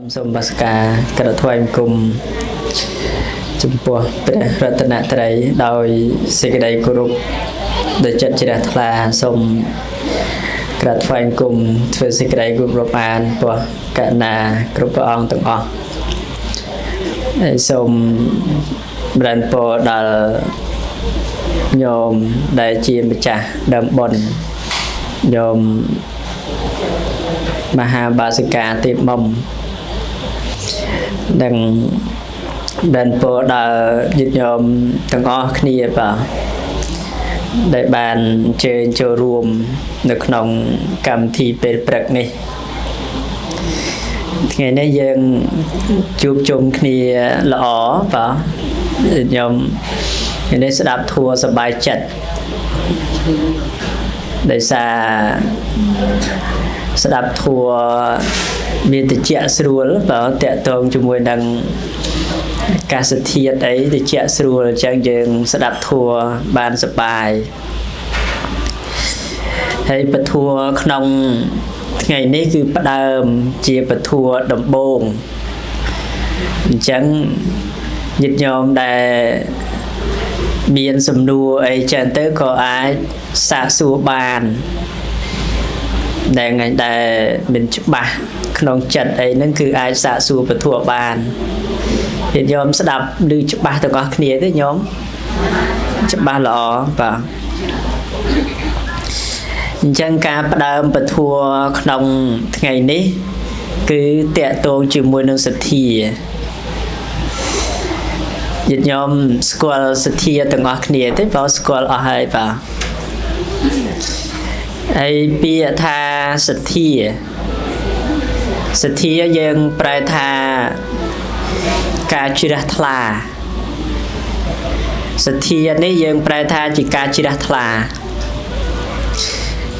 សូមបាសការក្រថ្វាយបង្គំចំពោះព្រះរតនត្រ័យដោយសេចក្តីគោរពដោយចិត្តជ្រះថ្លាសូមក្រាបថ្វាយបង្គំធ្វើសេចក្តីគោរពអានពោះកណាគ្រប់ព្រះអង្គទាំងអស់ហើយសូមប្រានពរដល់ញោមដែលជាម្ចាស់ដើមបុណ្យញោមមហាបាសិកាទេពមុំនិងបានពរដល់ញាតិញោមទាំងអស់គ្នាបាទដែលបានអញ្ជើញចូលរួមនៅក្នុងកម្មវិធីពេលព្រឹកនេះថ្ងៃនេះយើងជួបជុំគ្នាល្អបាទញាតិញោមថ្ងៃនេះស្ដាប់ធัวសប្បាយចិត្តដោយសារស្ដាប់ធัวមានតិចស្រួលបាទតកតងជាមួយនឹងអាកាសធាតុអីតិចស្រួលអញ្ចឹងយើងស្ដាប់ធัวបានសប្បាយហើយពធัวក្នុងថ្ងៃនេះគឺផ្ដើមជាពធัวដំបូងអញ្ចឹងញាតិញោមដែលមានសំណួរអីចឹងទៅក៏អាចសាកសួរបានដែលថ្ងៃដែលមិនច្បាស់ក្នុងចិត្តអីហ្នឹងគឺអាចសាកសួរពធបានញាតិញោមស្ដាប់ឮច្បាស់ទាំងអស់គ្នាទេញោមច្បាស់ល្អបាទអញ្ចឹងការផ្ដើមពធក្នុងថ្ងៃនេះគឺតកតងជាមួយនឹងសទ្ធាញាតិញោមស្គាល់សទ្ធាទាំងអស់គ្នាទេបើស្គាល់អស់ហើយបាទហើយពាក្យថាសទ្ធាសទ្ធាយើងប្រែថាការជ្រះថ្លាសទ្ធានេះយើងប្រែថាជាការជ្រះថ្លា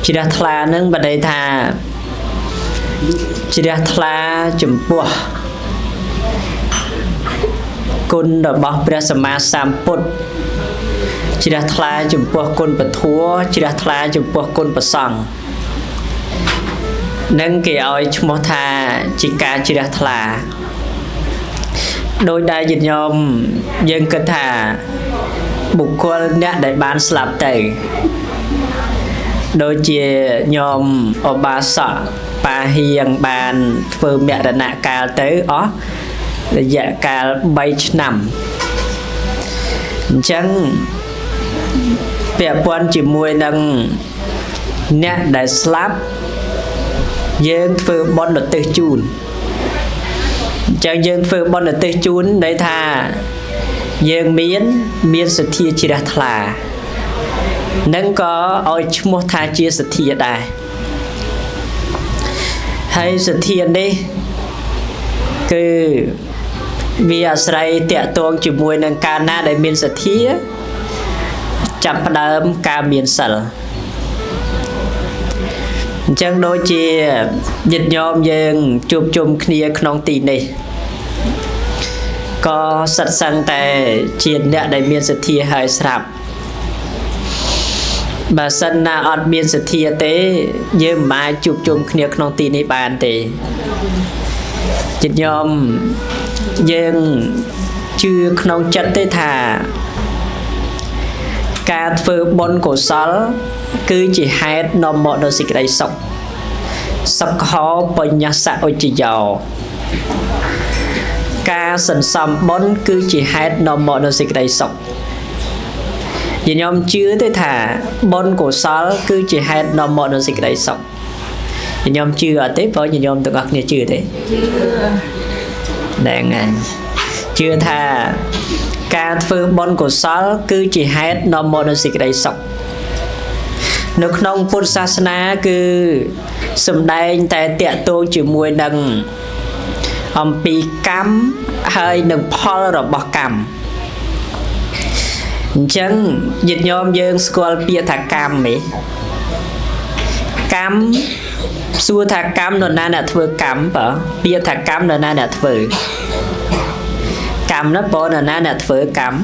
ជ្រះថ្លានឹងបើន័យថាជ្រះថ្លាចំពោះគុណរបស់ព្រះសម្មាសម្ពុទ្ធជ្រះថ្លាចំពោះគុណពធជ្រះថ្លាចំពោះគុណព្រះសង្ឃនឹងគេឲ្យឈ្មោះថាជាការជ្រះថ្លាដោយដែលញាតិញោមយើងគិតថាបុគ្គលអ្នកដែលបានស្លាប់ទៅដូចជាញោមឧបាសកបាហៀងបានធ្វើមរណកាលទៅអស់រយៈកាល3ឆ្នាំអញ្ចឹងពាក់ព័ន្ធជាមួយនឹងអ្នកដែលស្លាប់យើងធ្វើបុណ្យឧទ្ទិសជូនអញ្ចឹងយើងធ្វើបុណ្យឧទ្ទិសជូនន័យថាយើងមានសទ្ធាជ្រះថ្លានឹងក៏ឲ្យឈ្មោះថាជាសទ្ធាដែរហើយសទ្ធានេះគឺវាអាស្រ័យតាក់ទងជាមួយនឹងការណាដែលមានសទ្ធាចាប់ផ្ដើមការមានសិលអញ្ចឹងដូចជាញាតិញោមយើងជួបជុំគ្នាក្នុងទីនេះក៏សិតសឹងតែជាអ្នកដែលមានសទ្ធាហើយស្រាប់បើសិនណាអត់មានសទ្ធាទេយើងមិនអាចជួបជុំគ្នាក្នុងទីនេះបានទេញាតិញោមយើងជឿក្នុងចិត្តទេថាការធ្វើបុណ្យកុសលគឺជាហេតុនាំមកនូវសេចក្តីសុខសុខោបញ្ញសឧច្ចយោការសន្សំបុណ្យគឺជាហេតុនាំមកនូវសេចក្តីសុខញាតិញោមជឿទេថាបុណ្យកុសលគឺជាហេតុនាំមកនូវសេចក្តីសុខញាតិញោមជឿអត់ទេព្រោះញាតិញោមទាំងអស់គ្នាជឿទេជឿហ្នឹងហើយជឿថាការធ្វើបុណ្យកុសលគឺជាហេតុនាំមកនូវសេចក្តីសុខនៅក្នុងពុទ្ធសាសនាគឺសំដែងតែតាក់ទងជាមួយនឹងអំពីកម្មហើយនឹងផលរបស់កម្មអញ្ចឹងញាតិញោមយើងស្គាល់ពាក្យថាកម្មទេកម្មសួរថាកម្មនរណាអ្នកធ្វើកម្មបើពាក្យថាកម្មនរណាអ្នកធ្វើកម្មណាបើនរណាអ្នកធ្វើកម្ម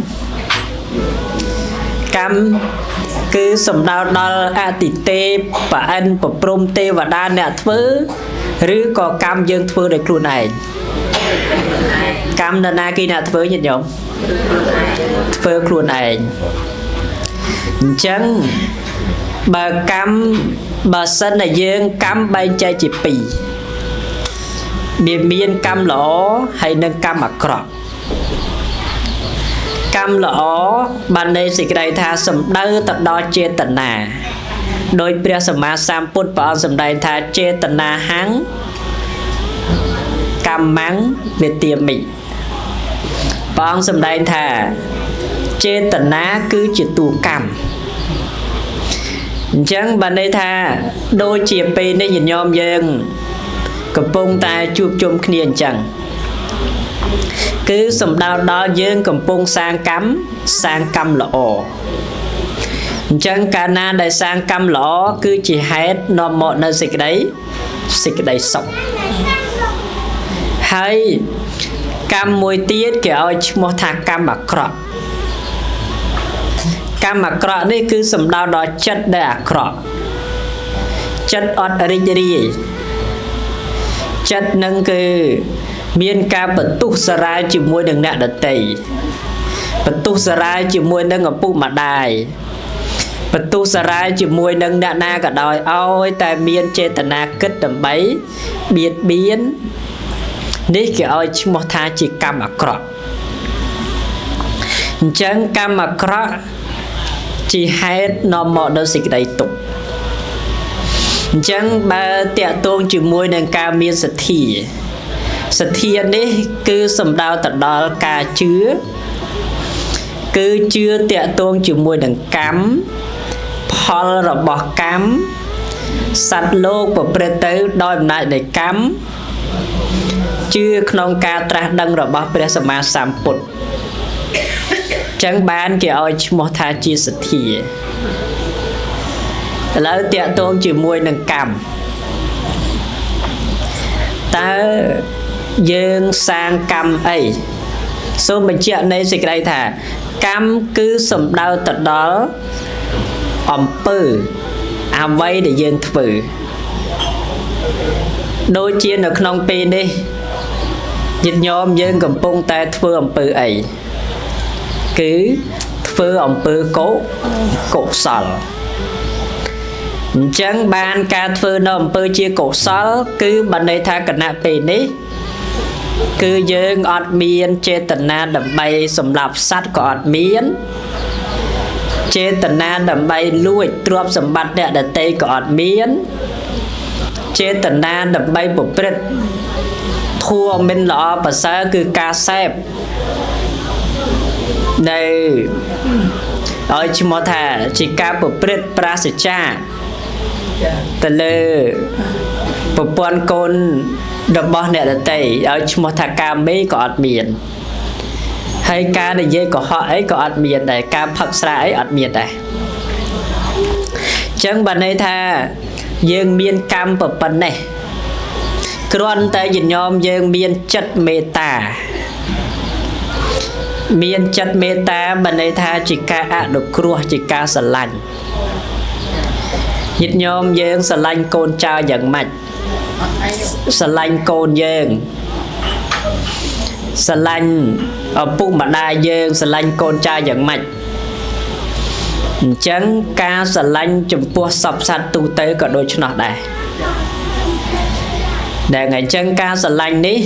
កម្មគឺសំដៅដល់អតិទេពប្រអិនប្រព្រំទេវតាអ្នកធ្វើឬក៏កម្មយើងធ្វើដោយខ្លួនឯង កម្មនរណាគេអ្នកធ្វើញាតិញោមធ្វើខ្លួនឯងអញ្ចឹងបើកម្មបើសិនតែយើងកម្មបែងចែកជាពីរវាមានកម្មល្អហើយនិងកម្មអាក្រក់កម្មល្អបានន័យសេចក្តីថាសំដៅទៅដល់ចេតនាដោយព្រះសម្មាសម្ពុទ្ធព្រះអង្គសម្ដែងថាចេតនាហੰកម្មੰវេទាមិព្រះអង្គសម្ដែងថាចេតនាគឺជាតួកម្មអញ្ចឹងបានន័យថាដូចជាពេលនេះញាតិញោមយើងកំពុងតែជួបជុំគ្នាអញ្ចឹងគឺសំដៅដល់យើងកំពុងសាងកម្មសាងកម្មល្អអញ្ចឹងកាលណាដែលសាងកម្មល្អគឺជាហេតុនាំមកនូវសេចក្តីសុខហើយកម្មមួយទៀតគេឲ្យឈ្មោះថាកម្មអាក្រក់កម្មអាក្រក់នេះគឺសំដៅដល់ចិត្តដែលអាក្រក់ចិត្តអត់រីករាយចិត្តនឹងគឺមានការបន្ទុះសារាយជាមួយនឹងអ្នកដទៃបន្ទុះសារាយជាមួយនឹងឪពុកម្ដាយបន្ទុះសារាយជាមួយនឹងអ្នកណាក៏ដោយឲ្យតែមានចេតនាគិតដើម្បីបៀតបៀននេះគេឲ្យឈ្មោះថាជាកម្មអាក្រក់អញ្ចឹងកម្មអាក្រក់ជាហេតុនាំមកនូវសេចក្តីទុក្ខអញ្ចឹងបើតាក់ទងជាមួយនឹងការមានសទ្ធាសទ្ធានេះគឺសំដៅទៅដល់ការជឿគឺជឿតាក់ទងជាមួយនឹងកម្មផលរបស់កម្មសត្វលោកប្រព្រឹត្តទៅដោយអំណាចនៃកម្មជឿក្នុងការត្រាស់ដឹងរបស់ព្រះសម្មាសម្ពុទ្ធចឹងបានគេឲ្យឈ្មោះថាជាសទ្ធាឥឡូវតាក់ទងជាមួយនឹងកម្មតើយើងសាងកម្មអីសូមបញ្ជាក់នៃសេចក្តីថាកម្មគឺសំដៅទៅដល់អំពើអ្វីដែលយើងធ្វើដូចជានៅក្នុងពេលនេះញាតិញោមយើងកំពុងតែធ្វើអំពើអីគឺធ្វើអំពើកុសលអញ្ចឹងបានការធ្វើនៅអំពើជាកុសលគឺបានន័យថាគណៈពេលនេះគឺយើងអត់មានចេតនាដើម្បីសម្លាប់សត្វក៏អត់មានចេតនាដើម្បីលួចទ្រព្យសម្បត្តិអ្នកដទៃក៏អត់មានចេតនាដើម្បីប្រព្រឹត្តធម៌មិនល្អប្រសើរគឺការសេពនៅឲ្យឈ្មោះថាជាការប្រព្រឹត្តប្រាសចារទៅលើប្រពន្ធកូនរបស់អ្នកដទៃឲ្យឈ្មោះថាកាមេក៏អត់មានហើយការនិយាយកុហកអីក៏អត់មានដែរការផឹកស្រាអីអត់មានដែរអញ្ចឹងបានន័យថាយើងមានកម្មប៉ុណ្ណេះគ្រាន់តែញាតិញោមយើងមានចិត្តមេត្តាមានចិត្តមេត្តាបានន័យថាជាការអនុគ្រោះជាការស្រឡាញ់ញាតិញោមយើងស្រឡាញ់កូនចៅយ៉ាងម៉េចស្រឡាញ់កូនយើងស្រឡាញ់ឪពុកម្ដាយយើងស្រឡាញ់កូនចៅយ៉ាងម៉េចអញ្ចឹងការស្រឡាញ់ចំពោះសព្វសត្វទូទៅក៏ដូច្នោះដែរដែលអញ្ចឹងការស្រឡាញ់នេះ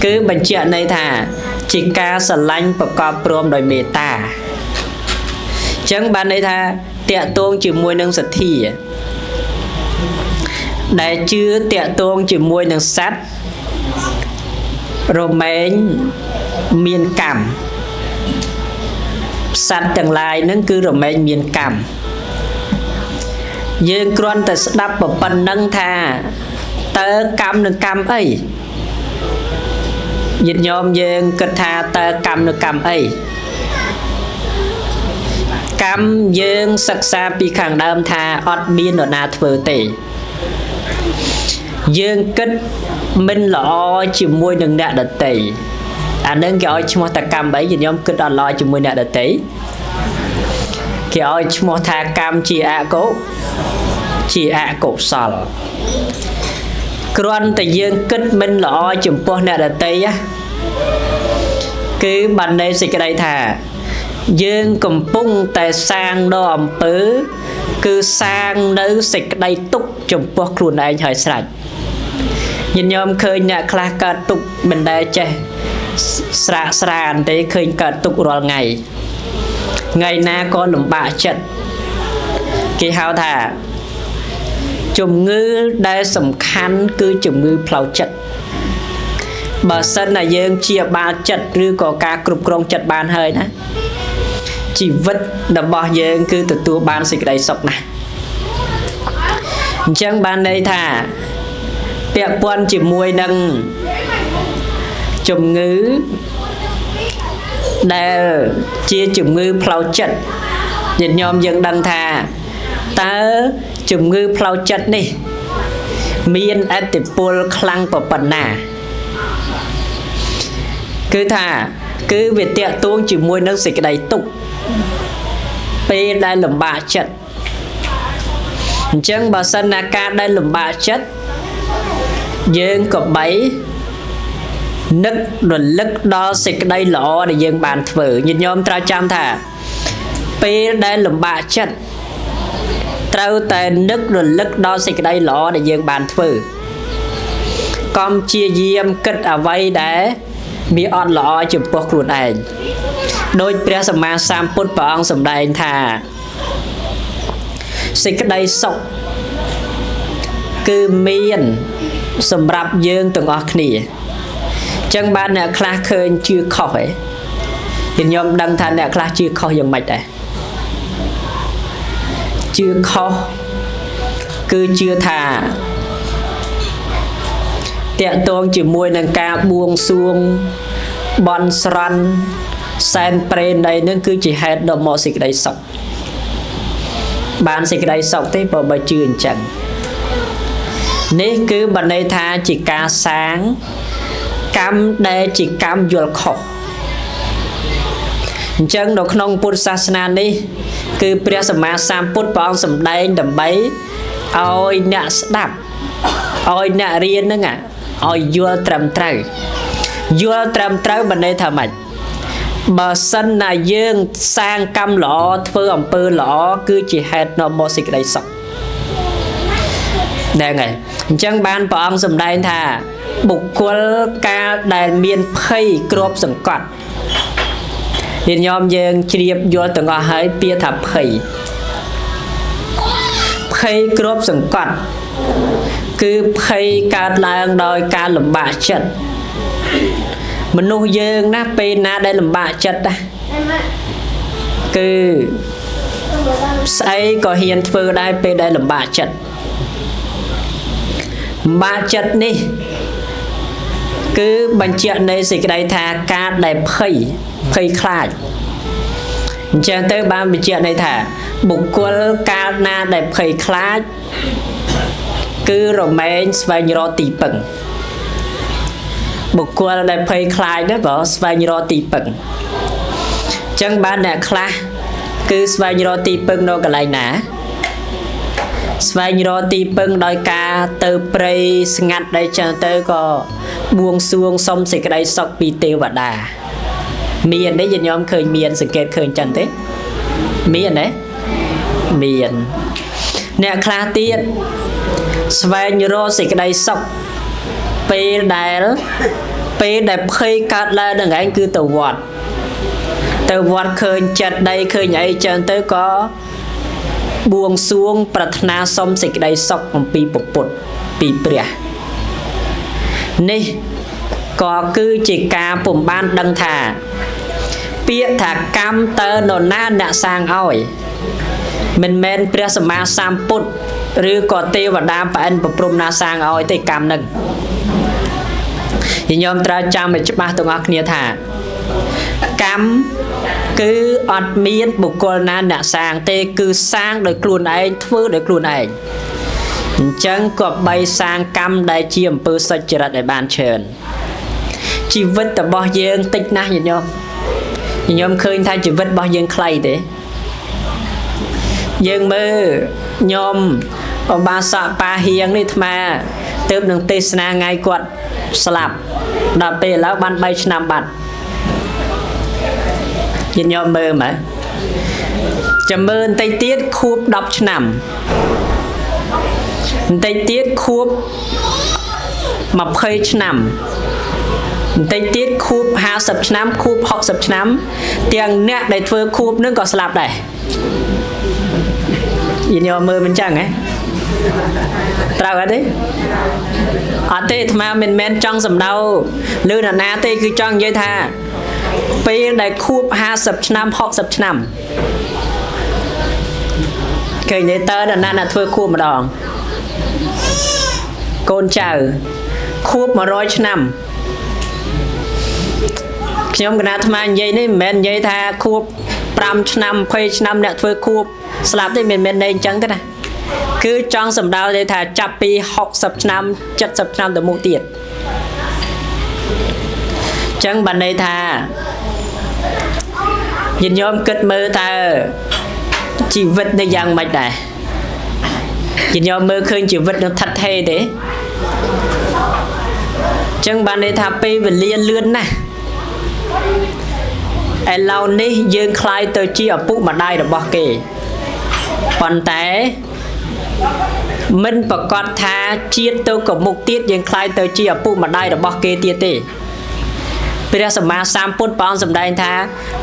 គឺបញ្ជាក់ន័យថាជាការស្រឡាញ់ប្រកបព្រមដោយមេត្តាអញ្ចឹងបានន័យថាតាក់ទងជាមួយនឹងសទ្ធាដែលជឿតាក់ទងជាមួយនឹងសត្វរមែងមានកម្មសត្វទាំងឡាយនឹងគឺរមែងមានកម្មយើងគ្រាន់តែស្ដាប់ប៉ុណ្ណឹងថាតើកម្មនឹងកម្មអីញាតិញោមយើងគិតថាតើកម្មនឹងកម្មអីកម្មយើងសិក្សាពីខាងដើមថាអត់មាននរណាធ្វើទេយើងគិតមិនល្អជាមួយនឹងអ្នកដទៃអានឹងគេឲ្យឈ្មោះថាកម្មអីញាតិញោមគិតអត់ល្អជាមួយអ្នកដទៃគេឲ្យឈ្មោះថាកម្មជាអកុសល គ្រាន់តែយើងគិតមិនល្អចំពោះអ្នកដទៃណាគឺបានន័យសេចក្តីថាយើងកំពុងតែសាងនៅអំពើគឺសាងនៅសេចក្តីទុក្ខចំពោះខ្លួនឯងហើយស្រេចញាតិញោមឃើញអ្នកខ្លះកើតទុក្ខមិនដែលចេះស្រាកស្រានទេឃើញកើតទុក្ខរាល់ថ្ងៃថ្ងៃណាក៏លំបាកចិត្តគេហៅថាជំងឺដែលសំខាន់គឺជំងឺផ្លូវចិត្តបើសិនណាយើងជាបាលចិត្តឬក៏ការគ្រប់គ្រងចិត្តបានហើយណាជីវិតរបស់យើងគឺទទួលបានសេចក្តីសុខណាស់អញ្ចឹងបានន័យថាពាក់ព័ន្ធជាមួយនឹងជំងឺដែលជាជំងឺផ្លូវចិត្តញាតិញោមយើងដឹងថាតើជំងឺផ្លូវចិត្តនេះមានឥទ្ធិពលខ្លាំងប៉ុណ្ណាគឺថាគឺវាទាក់ទងជាមួយនឹងសេចក្តីទុក្ខពេលដែលលំបាកចិត្តអញ្ចឹងបើសិនណាការដែលលំបាកចិត្តយើងក៏បីនឹករលឹកដល់សេចក្តីល្អដែលយើងបានធ្វើញាតិញោមត្រូវចាំថាពេលដែលលំបាកចិត្តត្រូវតែនឹករលឹកដល់សេចក្តីល្អដែលយើងបានធ្វើកុំព្យាយាមគិតអ្វីដែលវាអត់ល្អចំពោះខ្លួនឯងដោយព្រះសម្មាសម្ពុទ្ធព្រះអង្គសម្ដែងថាសេចក្តីសុខគឺមានសម្រាប់យើងទាំងអស់គ្នាចឹងបានអ្នកខ្លះឃើញជឿខុសហ៎ខ្ញុំដឹងថាអ្នកខ្លះជឿខុសយ៉ាងម៉េចដែរជឿខុសគឺជឿថាទាក់ទងជាមួយនឹងការបួងសួងបន់ស្រន់សែនព្រេនអីនឹងគឺជាហេតុដល់មកសេចក្តីសុខបានសេចក្តីសុខទេបើជឿអញ្ចឹងនេះគឺបានន័យថាជាការសាងកម្មដែលជាកម្មយល់ខុសអញ្ចឹងនៅក្នុងពុទ្ធសាសនានេះគឺព្រះសម្មាសម្ពុទ្ធព្រះអង្គសម្ដែងដើម្បីឲ្យអ្នកស្ដាប់ឲ្យអ្នករៀនហ្នឹងឲ្យយល់ត្រឹមត្រូវយល់ត្រឹមត្រូវបានន័យថាម៉េចបើសិនណាយើងសាងកម្មល្អធ្វើអំពើល្អគឺជាហេតុនាំមកសេចក្តីសុខហ្នឹងហើយអញ្ចឹងបានព្រះអង្គសម្ដែងថាបុគ្គលកាលដែលមានភ័យគ្របសង្កត់ញាតិញោមយើងជ្រាបយល់ទាំងអស់ហើយពាក្យថាភ័យភ័យគ្របសង្កត់គឺភ័យកើតឡើងដោយការលំបាកចិត្តមនុស្សយើងណាពេលណាដែលលំបាកចិត្តណាគឺស្អីក៏ហ៊ានធ្វើដែរពេលដែលលំបាកចិត្តលំបាកចិត្តនេះគឺបញ្ជាក់នៃសេចក្តីថាការដែលភ័យខ្លាចអញ្ចឹងទៅបានបញ្ជាក់ន័យថាបុគ្គលកាលណាដែលភ័យខ្លាចគឺរមែងស្វែងរកទីពឹងបុគ្គលដែលភ័យខ្លាចនោះបើស្វែងរកទីពឹងអញ្ចឹងបានអ្នកខ្លះគឺស្វែងរកទីពឹងនៅកន្លែងណាស្វែងរកទីពឹងដោយការទៅព្រៃស្ងាត់ដែលចឹងទៅក៏បួងសួងសុំសេចក្តីសុខពីទេវតាមានទេញាតិញោមឃើញមានសង្កេតឃើញចឹងទេមានទេមានអ្នកខ្លះទៀតស្វែងរកសេចក្តីសុខពេលដែលភ័យកើតឡើងនឹងឯងគឺទៅវត្តឃើញចិត្តដីឃើញអីចឹងទៅក៏បួងសួងប្រាថ្នាសុំសេចក្តីសុខអំពីពុទ្ធពីព្រះនេះក៏គឺជាការពុំបានដឹងថាពាក្យថាកម្មតើនរណាអ្នកសាងឲ្យមិនមែនព្រះសម្មាសម្ពុទ្ធឬក៏ទេវតាប្រអិនប្រព្រំណាសាងឲ្យទេកម្មនឹងញោមត្រូវចាំឲ្យច្បាស់ទាំងអស់គ្នាថាកម្មគឺអត់មានបុគ្គលណាអ្នកសាងទេគឺសាងដោយខ្លួនឯងធ្វើដោយខ្លួនឯងអញ្ចឹងក៏បីសាងកម្មដែលជាអំពើសុចរិតឲ្យបានច្រើនជីវិតរបស់យើងតិចណាស់ញាតិញោមញោមឃើញថាជីវិតរបស់យើងខ្លីទេយើងមើលញោមឧបាសកបាហៀងនេះអាត្មា ទើបនឹងទេសនាថ្ងៃគាត់ស្លាប់ដល់ពេលឥឡូវបាន3ឆ្នាំបាត់ញាតិញោមមើលមើលចាំមើលបន្តិចទៀតខួប10ឆ្នាំបន្តិចទៀតខួប20ឆ្នាំបន្តិចទៀតខួប50ឆ្នាំខួប60ឆ្នាំទាំងអ្នកដែលធ្វើខួបនឹងក៏ស្លាប់ដែរញាតិញោមមើលមិនចឹងហ៎ត្រូវអត់ទេអត់ទេអាត្មាមិនមែនចង់សំដៅលើនរណាទេគឺចង់និយាយថាពេលដែលខួប50ឆ្នាំ60ឆ្នាំគេនិយាយតើនរណាអ្នកធ្វើខួបម្ដងកូនចៅខួប100ឆ្នាំខ្ញុំកណាអាត្មានិយាយនេះមិនមែននិយាយថាខួប5ឆ្នាំ20ឆ្នាំអ្នកធ្វើខួបស្លាប់ទេមិនមែនន័យអញ្ចឹងទេណាគឺចង់សំដៅទេថាចាប់ពី60ឆ្នាំ70ឆ្នាំទៅមុខទៀតអញ្ចឹងបានន័យថាញាតិញោមគិតមើលតើជីវិតនេះយ៉ាងម៉េចដែរញាតិញោមមើលឃើញជីវិតនឹងថិតថេរទេអញ្ចឹងបានន័យថាពេលវេលាលឿនណាស់ឥឡូវនេះយើងក្លាយទៅជាឪពុកម្ដាយរបស់គេប៉ុន្តែមិនប្រកាសថាជាតិទៅកមុខទៀតយើងក្លាយទៅជាឪពុកម្ដាយរបស់គេទៀតទេព្រះសម្មាសម្ពុទ្ធព្រះអង្គសម្ដែងថា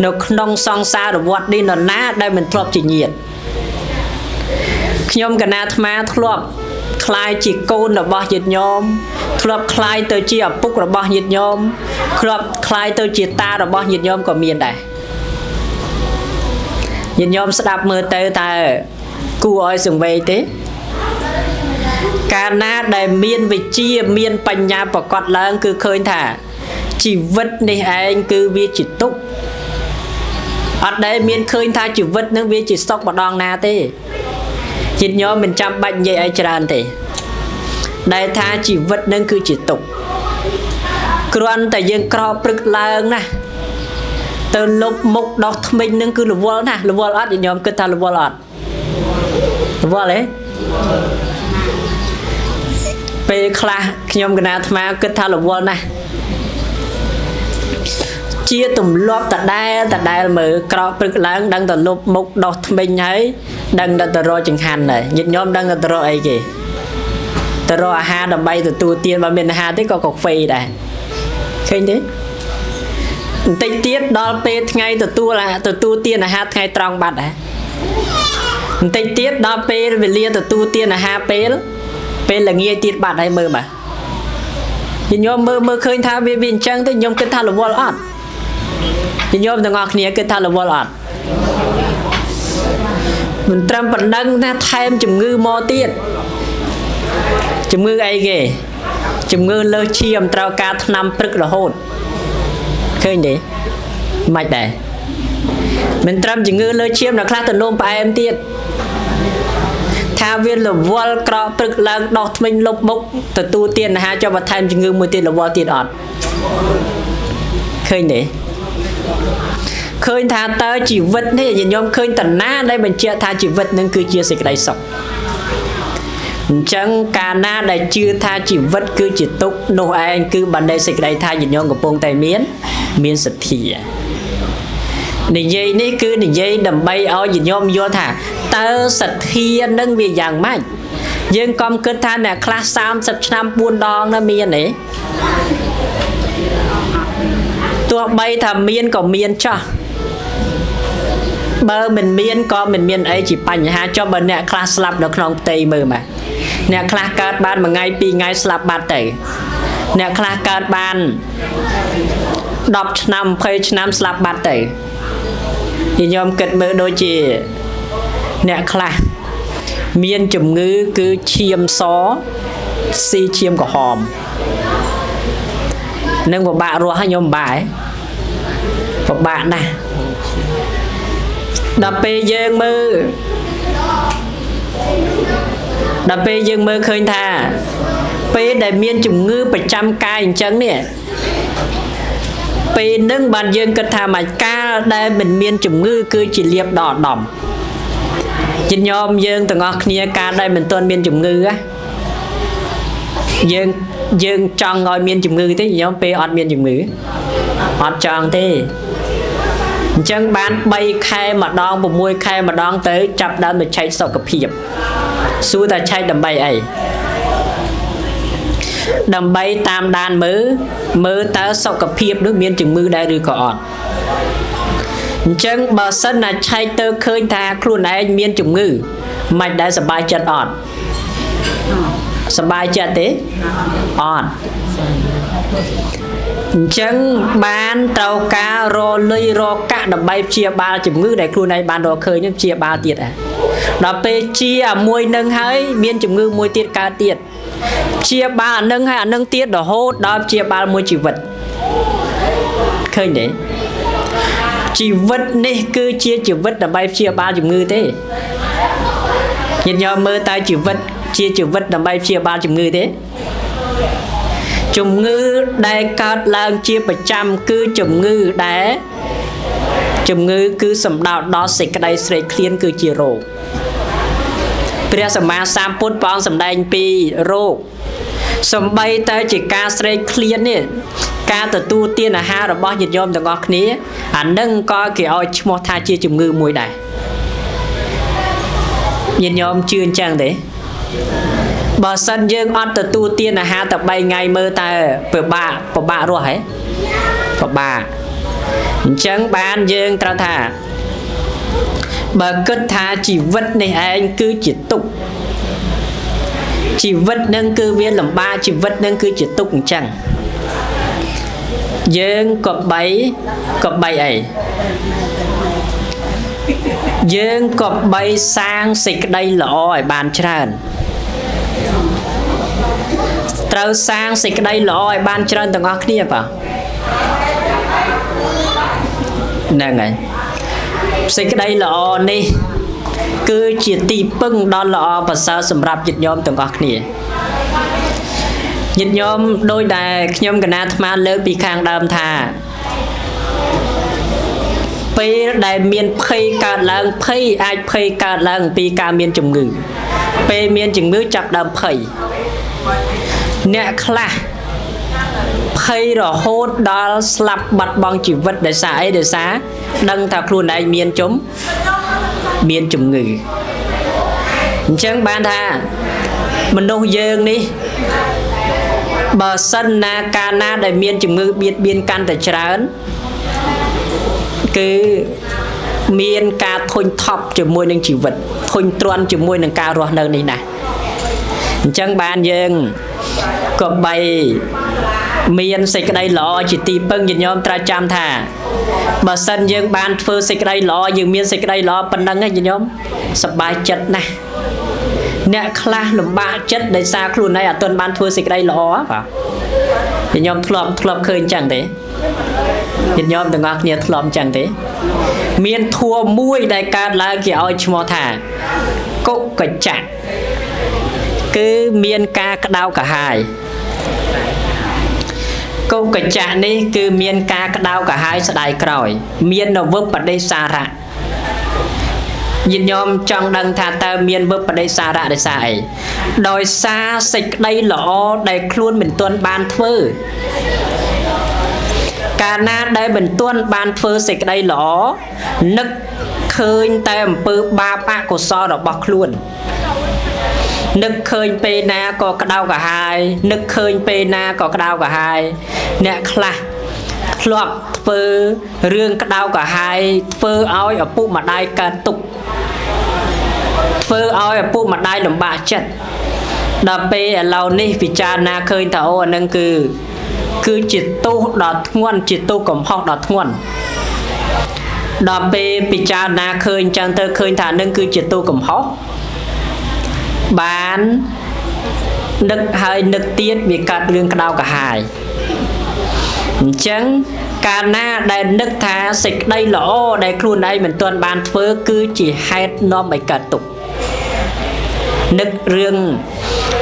នៅក្នុងសង្សារវដ្តនេះនរណាដែលមិនធ្លាប់ជាញាតិខ្ញុំកណាអាត្មាធ្លាប់ក្លាយជាកូនរបស់ញាតិញោមធ្លាប់ក្លាយទៅជាឪពុករបស់ញាតិញោមធ្លាប់ក្លាយទៅជាតារបស់ញាតិញោមក៏មានដែរញាតិញោមស្ដាប់មើលទៅតើគួរឲ្យសង្វេគទេកាលណាដែលមានវិជ្ជាមានបញ្ញាប្រកបឡើងគឺឃើញថាជីវិតនេះឯងគឺវាជាទុក្ខអត់ដែលមានឃើញថាជីវិតនឹងវាជាសុខម្ដងណាទេញាតិញោមមិនចាំបាច់និយាយអីច្រើនទេដែលថាជីវិតនឹងគឺជាទុក្ខគ្រាន់តែយើងក្រោកព្រឹកឡើងណាទៅលុបមុខដោះថ្មិញនឹងគឺរវល់ណាស់រវល់អត់ញាតិញោមគិតថារវល់អត់រវល់ទេពេលខ្លះខ្ញុំកណាអាត្មាគិតថារវល់ណាស់ជាទម្លាប់តដែលមើលក្រោកព្រឹកឡើងដឹងតែលុបមុខដោះថ្មិញហើយដឹងតែទៅរកចង្ហាន់ដែរញាតិញោមដឹងតែទៅរកអីគេទៅរកអាហារដើម្បីទទួលទានបើមានអាហារទេក៏កាហ្វេដែរឃើញទេបន្តិចទៀតដល់ពេលថ្ងៃទទួលទានអាហារថ្ងៃត្រង់បាត់ដែរបន្តិចទៀតដល់ពេលវេលាទទួលទានអាហារពេលល្ងាចទៀតបាត់ហើយមើលបាទញាតិញោមមើលឃើញថាវាអញ្ចឹងទៅខ្ញុំគិតថារវល់អត់ញាតិញោមទាំងអស់គ្នាគិតថារវល់អត់មិនត្រឹមប៉ុណ្ណឹងណាថែមជំងឺមកទៀតជំងឺអីគេជំងឺលើសឈាមត្រូវការថ្នាំព្រឹករហូតឃើញទេមិនដែរមិនត្រឹមជំងឺលើសឈាមដល់ខ្លះទៅនោមផ្អែមទៀតថាវារវល់ក្រោកព្រឹកឡើងដោះថ្មិញលុបមុខទទួលទានអាហារចុះបន្ថែមជំងឺមួយទៀតរវល់ទៀតអត់ឃើញទេឃើញថាតើជីវិតនេះញាតិញោមឃើញតាណាដែលបញ្ជាក់ថាជីវិតនឹងគឺជាសេចក្តីសុខអញ្ចឹងកាលណាដែលជឿថាជីវិតគឺជាទុក្ខនោះឯងគឺបានន័យសេចក្តីថាញាតិញោមកំពុងតែមានសទ្ធានិយាយនេះគឺនិយាយដើម្បីឲ្យញាតិញោមយល់ថាតើសទ្ធានឹងវាយ៉ាងម៉េចយើងកុំគិតថាអ្នកខ្លះ30ឆ្នាំ4ដងណាមានទេទោះបីថាមានក៏មានចោះបើមិនមានក៏មិនមានអីជាបញ្ហាចុះបើអ្នកខ្លះស្លាប់នៅក្នុងផ្ទៃមើលបាទអ្នកខ្លះកើតបានមួយថ្ងៃពីរថ្ងៃស្លាប់បាត់ទៅអ្នកខ្លះកើតបាន10ឆ្នាំ20ឆ្នាំស្លាប់បាត់ទៅញាតិញោមគិតមើលដូចជាអ្នកខ្លះមានជំងឺគឺឈាមសស៊ីឈាមក្រហមនឹងពិបាករស់ហើយញោមបាពិបាកណាស់ដល់ពេលយើងមើលដល់ពេលយើងមើលឃើញថាពេលដែលមានជំងឺប្រចាំកាយអញ្ចឹងនេះពេលនឹងបានយើងគិតថាមួយកាលដែលមិនមានជំងឺគឺជាលាភដ៏ឧត្តមញាតិញោមយើងទាំងអស់គ្នាកាលដែលមិនទាន់មានជំងឺ យើងយើងចង់ឲ្យមានជំងឺទេញោមពេលអត់មានជំងឺអត់ចង់ទេអញ្ចឹងបាន3ខែម្ដង6ខែម្ដងទៅចាប់ដើមទៅឆែកសុខភាពសួរថាឆែកដើម្បីអីដើម្បីតាមដានមើលមើលតើសុខភាពនោះមានជំងឺដែរឬក៏អត់អញ្ចឹងបើសិនណាឆែកទៅឃើញថាខ្លួនឯងមានជំងឺមិនដែលសប្បាយចិត្តអត់សប្បាយចិត្តទេអត់អញ្ចឹងបានត្រូវការរលុយរកាក់ដើម្បីព្យាបាលជំងឺដែលខ្លួនឯងបានរកឃើញនឹងព្យាបាលទៀតហ่ะដល់ពេលជាអាមួយនឹងហើយមានជំងឺមួយទៀតកើតទៀតព្យាបាលអានឹងហើយអានឹងទៀតរហូតដល់ព្យាបាលមួយជីវិតឃើញទេជីវិតនេះគឺជាជីវិតដើម្បីព្យាបាលជំងឺទេញាតិញោមមើលតើជីវិតជាជីវិតដើម្បីព្យាបាលជំងឺទេជំងឺដែលកើតឡើងជាប្រចាំគឺជំងឺដែលជំងឺគឺសំដៅដល់សេចក្តីស្រេកឃ្លានគឺជារោគព្រះសម្មាសម្ពុទ្ធព្រះអង្គសម្ដែងពីរោគសំបីតែជាការស្រេកឃ្លាននេះការទទួលទានអាហាររបស់ញាតិញោមទាំងអស់គ្នាអានឹងក៏គេឲ្យឈ្មោះថាជាជំងឺមួយដែរញាតិញោមជឿអញ្ចឹងទេបើសិនយើងអត់ទទួលទានអាហារតែ3ថ្ងៃមើលតើពិបាករស់ហ៎ពិបាកអញ្ចឹងបានយើងត្រូវថាបើគិតថាជីវិតនេះឯងគឺជាទុក្ខជីវិតនឹងគឺវាលំបាកជីវិតនឹងគឺជាទុក្ខអញ្ចឹងយើងក៏បីអីយើងក៏បីសាងសេចក្តីល្អឲ្យបានច្រើនត្រូវសាងសេចក្តីល្អឲ្យបានច្រើនទាំងអស់គ្នាបាទហ្នឹងហើយសេចក្តីល្អនេះគឺជាទីពឹងដ៏ល្អប្រសើរសម្រាប់ញាតិញោមទាំងអស់គ្នាញាតិញោមដោយដែលខ្ញុំកណាអាត្មាលើកពីខាងដើមថាពេលដែលមានភ័យកើតឡើងភ័យអាចភ័យកើតឡើងពីការមានជំងឺពេលមានជំងឺចាប់ដើមភ័យអ្នកខ្លះភ័យរហូតដល់ស្លាប់បាត់បង់ជីវិតដោយសារអីដោយសារដឹងថាខ្លួនឯងមានជំងឺអញ្ចឹងបានថាមនុស្សយើងនេះបើសិនណាកាលណាដែលមានជំងឺបៀតបៀនកាន់តែច្រើនគឺមានការធុញថប់ជាមួយនឹងជីវិតធុញទ្រាន់ជាមួយនឹងការរស់នៅនេះណាស់អញ្ចឹងបានយើងក៏បីមានសេចក្តីល្អជាទីពឹងញាតិញោមត្រូវចាំថាបើសិនយើងបានធ្វើសេចក្តីល្អយើងមានសេចក្តីល្អប៉ុណ្ណឹងឯងញាតិញោមសប្បាយចិត្តណាស់អ្នកខ្លះលំបាកចិត្តដោយសារខ្លួនឯងអត់ទាន់បានធ្វើសេចក្តីល្អបាទញាតិញោមធ្លាប់ឃើញចឹងទេញាតិញោមទាំងអស់គ្នាធ្លាប់ចឹងទេមានធัวមួយដែលកើតឡើងគេឲ្យឈ្មោះថាកុកច្ចៈគឺមានការក្តៅក្រហាយកុកច្ចៈនេះគឺមានការក្តៅក្រហាយស្ដាយក្រោយមាននវបដិសារៈញាតិញោមចង់ដឹងថាតើមានវបដិសារៈដោយសារអីដោយសារសេចក្តីល្អដែលខ្លួនមិនទាន់បានធ្វើកាលណាដែលមិនទាន់បានធ្វើសេចក្តីល្អនឹកឃើញតែអំពើបាបអកុសលរបស់ខ្លួននឹកឃើញពេលណាក៏ក្តៅក្រហាយនឹកឃើញពេលណាក៏ក្តៅក្រហាយអ្នកខ្លះធ្លាប់ធ្វើរឿងក្តៅក្រហាយធ្វើឲ្យឪពុកម្ដាយកើតទុក្ខធ្វើឲ្យឪពុកម្ដាយលំបាកចិត្តដល់ពេលឥឡូវនេះពិចារណាឃើញថាអូអានឹងគឺជាទោសដ៏ធ្ងន់ជាទោសកំហុសដ៏ធ្ងន់ដល់ពេលពិចារណាឃើញចឹងទៅឃើញថានឹងគឺជាទោសកំហុសបាននឹកហើយនឹកទៀតវាកើតរឿងក្តៅក្រហាយអញ្ចឹងកាលណាដែលនឹកថាសេចក្តីល្អដែលខ្លួនឯងមិនទាន់បានធ្វើគឺជាហេតុនាំឲ្យកើតទុក្ខនឹករឿង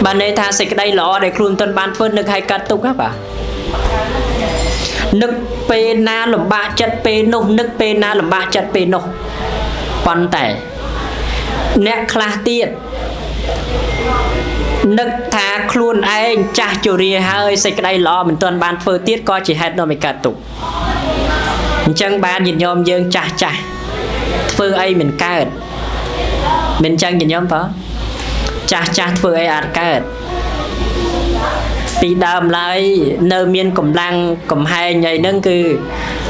បានន័យថាសេចក្តីល្អដែលខ្លួនមិនទាន់បានធ្វើនឹកឲ្យកើតទុក្ខហ៎បាទនឹកពេលណាលំបាកចិត្តពេលនោះនឹកពេលណាលំបាកចិត្តពេលនោះប៉ុន្តែអ្នកខ្លះទៀត នឹកថាខ្លួនឯងចាស់ជរាហើយសេចក្តីល្អមិនទាន់បានធ្វើទៀតក៏ជាហេតុនាំឲ្យកើតទុក្ខអញ្ចឹងបានញាតិញោមយើងចាស់ចាស់ធ្វើអីមិនកើតមិនអញ្ចឹងញាតិញោមបងចាស់ចាស់ធ្វើអីអត់កើតពីដើមឡើយនៅមានកម្លាំងកំហែងអីហ្នឹងគឺ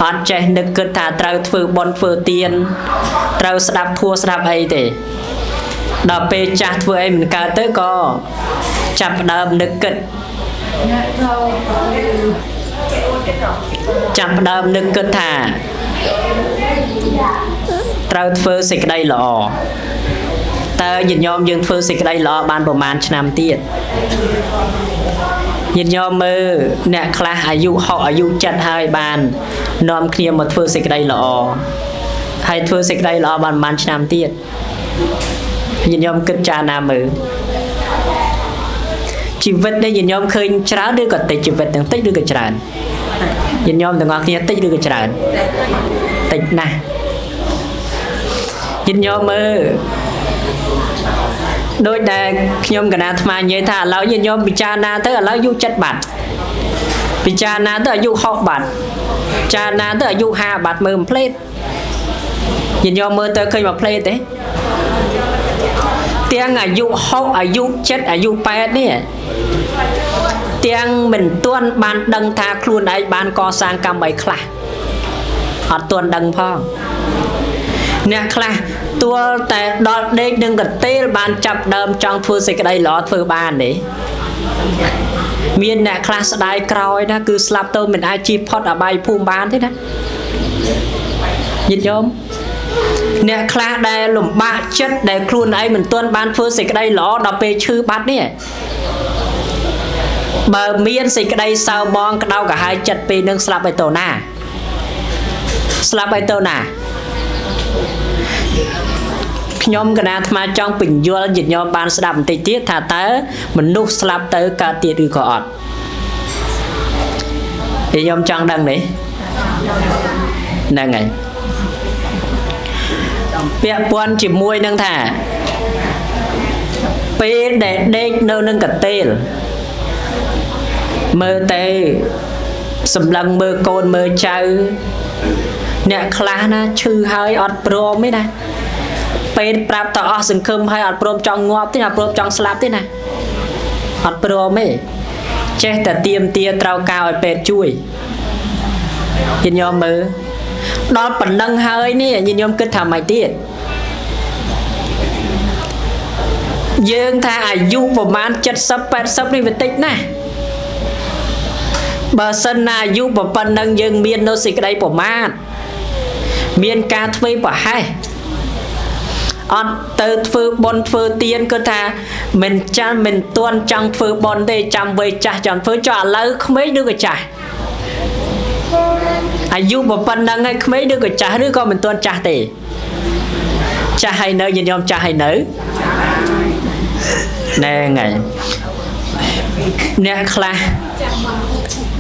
អត់ចេះនឹកគិតថាត្រូវធ្វើបុណ្យធ្វើទានត្រូវស្ដាប់ធម៌ស្ដាប់អីទេដល់ពេលចាស់ធ្វើអីមិនកើតទៅក៏ចាប់ផ្ដើមនឹកគិតចាប់ផ្ដើមនឹកគិតថាត្រូវធ្វើសេចក្តីល្អតើញាតិញោមយើងធ្វើសេចក្តីល្អបានប្រហែលឆ្នាំទៀតញាតិញោមមើលអ្នកខ្លះអាយុ60អាយុ70ហើយបាននាំគ្នាមកធ្វើសេចក្តីល្អហើយធ្វើសេចក្តីល្អបានប្រហែលឆ្នាំទៀតញាតិញោមគិតចារណាមើលជីវិតនេះញាតិញោមឃើញច្រើនឬក៏តិចជីវិតទាំងតិចឬក៏ច្រើនញាតិញោមទាំងអស់គ្នាតិចឬក៏ច្រើនតិចណាស់ញាតិញោមមើលដោយដែលខ្ញុំកណាអាត្មានិយាយថាឥឡូវញាតិញោមពិចារណាទៅឥឡូវអាយុ70បាត់ពិចារណាទៅអាយុ60បាត់ពិចារណាទៅអាយុ50បាត់មើលមួយផ្លេតញាតិញោមមើលទៅឃើញមួយផ្លេតទេទាំងអាយុ60អាយុ70អាយុ80នេះទាំងមិនទាន់បានដឹងថាខ្លួនឯងបានកសាងកម្មអីខ្លះអត់ទាន់ដឹងផងអ្នកខ្លះទាល់តែដល់ដេកនឹងកតេលបានចាប់ដើមចង់ធ្វើសេចក្តីល្អធ្វើបានទេមានអ្នកខ្លះស្ដាយក្រោយណាគឺស្លាប់ទៅមិនអាចជៀសផុតអបាយភូមិបានទេណាញាតិញោមអ្នកខ្លះដែលលំបាកចិត្តដែលខ្លួនឯងមិនទាន់បានធ្វើសេចក្តីល្អដល់ពេលឈឺបាត់នេះបើមានសេចក្តីសៅមងក្តៅក្រហាយចិត្តពេលនឹងស្លាប់ឲ្យទៅណាស្លាប់ឲ្យទៅណាខ្ញុំកណាអាត្មាចង់ពន្យល់ញាតិញោមបានស្ដាប់បន្តិចទៀតថាតើមនុស្សស្លាប់ទៅកើតទៀតឬក៏អត់ញាតិញោមចង់ដឹងទេហ្នឹងហើយពាក់ព័ន្ធជាមួយនឹងថាពេលដែលដេកនៅនឹងកតេលមើលទៅសម្លឹងមើលកូនមើលចៅអ្នកខ្លះណាឈឺហើយអត់ព្រមទេណាពេលប្រាប់តអស់សង្ឃឹមហើយអត់ព្រមចង់ងាប់ទេអត់ព្រមចង់ស្លាប់ទេណាអត់ព្រមទេចេះតែទៀមទាត្រូវការឲ្យពេទ្យជួយញាតិញោមមើលដល់ប៉ុណ្ណឹងហើយនេះញាតិញោមគិតថាម៉េចទៀតយើងថាអាយុប្រហែល70 80នេះវាតិចណាស់បើសិនណាអាយុប៉ុណ្ណឹងយើងមាននៅសេចក្តីប្រមាទមានការធ្វើប្រហែសអត់ទៅធ្វើបុណ្យធ្វើទានគឺថាមិនចាំមិនទាន់ចង់ធ្វើបុណ្យទេចាំវ័យចាស់ចាំធ្វើចុះឥឡូវក្មេងឬក៏ចាស់អាយុប៉ុណ្ណឹងហើយក្មេងឬក៏ចាស់ឬក៏មិនទាន់ចាស់ទេចាស់ហើយនៅញាតិញោមចាស់ហើយនៅណែហ្នឹងហើយអ្នកខ្លះ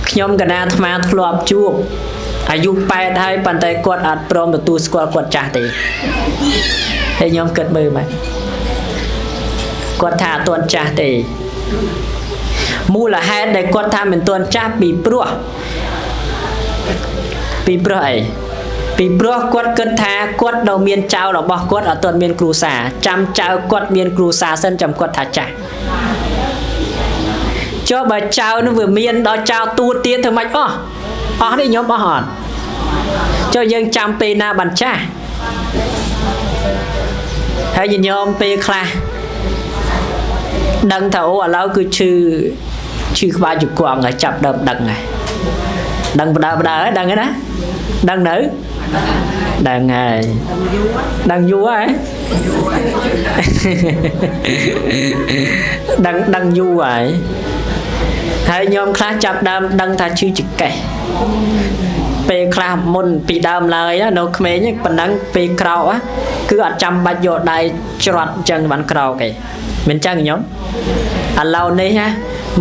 ខ្ញុំកណាអាត្មាធ្លាប់ជួបអាយុ8ហើយប៉ុន្តែគាត់អត់ព្រមទទួលស្គាល់គាត់ចាស់ទេហើយខ្ញុំគិតមើលមកគាត់ថាអត់ទាន់ចាស់ទេមូលហេតុដែលគាត់ថាមិនទាន់ចាស់ពីព្រោះអីពីព្រោះគាត់គិតថាគាត់នៅមានចៅរបស់គាត់អត់ទាន់មានគ្រួសារចាំចៅគាត់មានគ្រួសារសិនចាំគាត់ថាចាស់ចុះបើចៅនោះវាមានដល់ចៅទួតទៀតធ្វើម៉េចអស់អស់នេះខ្ញុំអស់អត់ចុះយើងចាំពេលណាបានចាស់ហើយញោមពេលខ្លះដឹងថាអូឥឡូវគឺឈឺក្បាលជង្គង់ហើយចាប់ដើមដឹងហើយដឹងបដើបដើហើយដឹងហើយណាដឹងនៅដឹងហើយដឹងយូរហើយដឹងយូរហើយហើយញោមខ្លះចាប់ដើមដឹងថាឈឺចង្កេះពេលខ្លះមុនពីដើមឡើយណានៅក្មេងប៉ុណ្ណឹងពេលក្រោកគឺអត់ចាំបាច់យកដៃច្រត់អញ្ចឹងបានក្រោកឯងមិនចឹងញោមឥឡូវនេះណា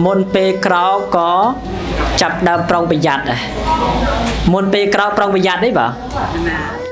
មុនពេលក្រោកក៏ចាប់ដើមប្រុងប្រយ័ត្នដែរមុនពេលក្រោកប្រុងប្រយ័ត្នទេបាទ